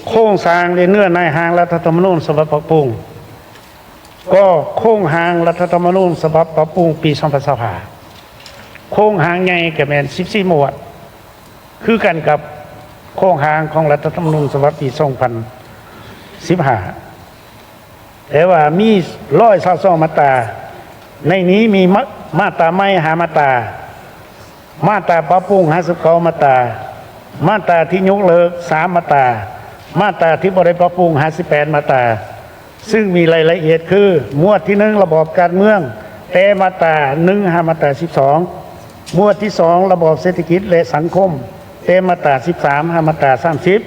ໂຄງສ້າງ ແລະ ເນື້ອໃນຮ່າງລັດຖະທຳມະນູນສະບັບປັບປຸງ ກໍໂຄງຮ່າງລັດຖະທຳມະນູນສະບັບປັບປຸງປີສອງພັນຊາວຫ້າ ໂຄງຮ່າງໃຫຍ່ກໍແມ່ນສິບສີ່ໝວດ ຄືກັນກັບໂຄງຮ່າງຂອງລັດຖະທຳມະນູນສະບັບປີສອງພັນສິບຫ້າ ແຕ່ວ່າມີຮ້ອຍຊາວສອງມາດຕາ, ໃນນີ້ມີມາ ມາດຕາໃໝ່ຫ້າມາດຕາ, ມາດຕາປັບປຸງຫ້າສິບເກົ້າມາດຕາ, ມາດຕາທີ່ຍົກເລີກສາມມາດຕາ, ມາດຕາທີ່ບໍ່ໄດ້ປັບປຸງຫ້າສິບແປດມາດຕາ, ຊຶ່ງມີລາຍລະອຽດຄື ໝວດທີໜຶ່ງ ລະບອບການເມືອງ ແຕ່ມາດຕາໜຶ່ງຫາມາດຕາສິບສອງ, ໝວດທີສອງ ລະບອບເສດຖະກິດ ແລະ ສັງຄົມ ແຕ່ມາດຕາສິບສາມຫາມາດຕາສາມສິບ,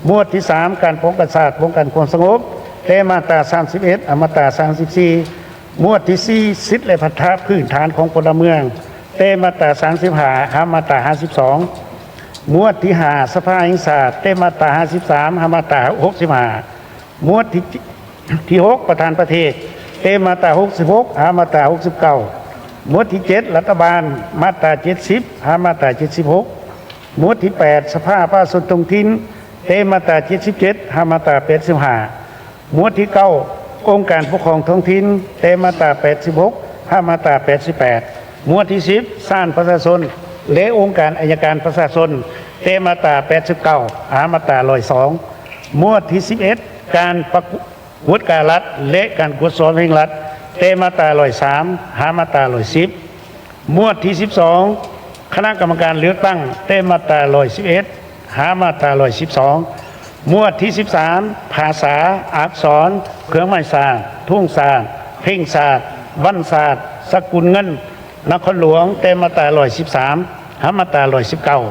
ໝວດທີສາມ ການປ້ອງກັນຊາດ ປ້ອງກັນຄວາມສະຫງົບ ແຕ່ມາດຕາສາມສິບເອັດຫາມາດຕາສາມສິບສີ່, ໝວດທີສີ່ ສິດ ແລະ ພັນທະພື້ນຖານຂອງພົນລະເມືອງ ແຕ່ມາດຕາສາມສິບຫ້າຫາມາດຕາຫ້າສິບສອງ, ໝວດທີຫ້າ ສະພາແຫ່ງຊາດ ແຕ່ມາດຕາຫ້າສິບສາມຫາມາດຕາຫົກສິບຫ້າ, ໝວດທີ ທີຫົກ ປະທານປະເທດ ແຕ່ມາດຕາຫົກສິບຫົກຫາມາດຕາຫົກສິບເກົ້າ, ໝວດທີເຈັດ ລັດຖະບານ ມາດຕາເຈັດສິບຫາມາດຕາເຈັດສິບຫົກ, ໝວດທີແປດ ສະພາປະຊາຊົນທ້ອງຖິ່ນ ແຕ່ມາດຕາເຈັດສິບເຈັດຫາມາດຕາແປດສິບຫ້າ, ໝວດທີເກົ້າ ອົງການປົກຄອງທ້ອງຖິ່ນ ແຕ່ມາດຕາແປດສິບຫົກຫາມາດຕາແປດສິບແປດ, ໝວດທີສິບ ສານປະຊາຊົນ ແລະ ອົງການໄອຍະການປະຊາຊົນ ແຕ່ມາດຕາແປດສິບເກົ້າຫາມາດຕາຮ້ອຍສອງ, ໝວດທີສິບເອັດ ການປະກວດກາລັດ ແລະ ການກວດສອບແຫ່ງລັດ ແຕ່ມາດຕາຮ້ອຍສາມຫາມາດຕາຮ້ອຍສິບ, ໝວດທີສິບສອງ ຄະນະກຳມະການເລືອກຕັ້ງ ແຕ່ມາດຕາຮ້ອຍສິບເອັດຫາມາດຕາຮ້ອຍສິບສອງ, ໝວດທີສິບສາມ ພາສາ, ອັກສອນ, ເຄື່ອງໝາຍຊາດ, ທຸງຊາດ, ເພງຊາດ, ວັນຊາດ, ສະກຸນເງິນ, ນະຄອນຫຼວງ ແຕ່ມາດຕາຮ້ອຍສິບສາມຫາມາດຕາຮ້ອຍສິບເກົ້າ,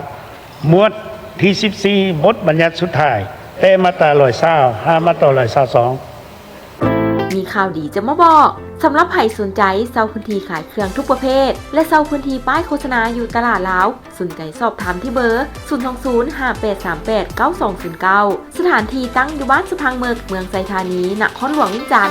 ໝວດທີສິບສີ່ ບົດບັນຍັດສຸດທ້າຍ ແຕ່ມາດຕາຮ້ອຍຊາວຫາມາດຕາຮ້ອຍຊາວສອງ. ມີຂ່າວດີຈະມາບອກ. ສຳລັບໃຜສົນໃຈເຊົ່າພື້ນທີ່ຂາຍເຄື່ອງທຸກປະເພດ ແລະ ເຊົ່າພື້ນທີ່ປ້າຍໂຄສະນາຢູ່ຕະຫຼາດລາວ, ສົນໃຈສອບຖາມທີ່ເບີ ສູນສອງສູນ ຫ້າແປດສາມແປດ ເກົ້າສອງສູນເກົ້າ. ສະຖານທີ່ຕັ້ງຢູ່ບ້ານສະພັງເໝິກ, ເມືອງໄຊທານີ, ນະຄອນຫຼວງວຽງຈັນ.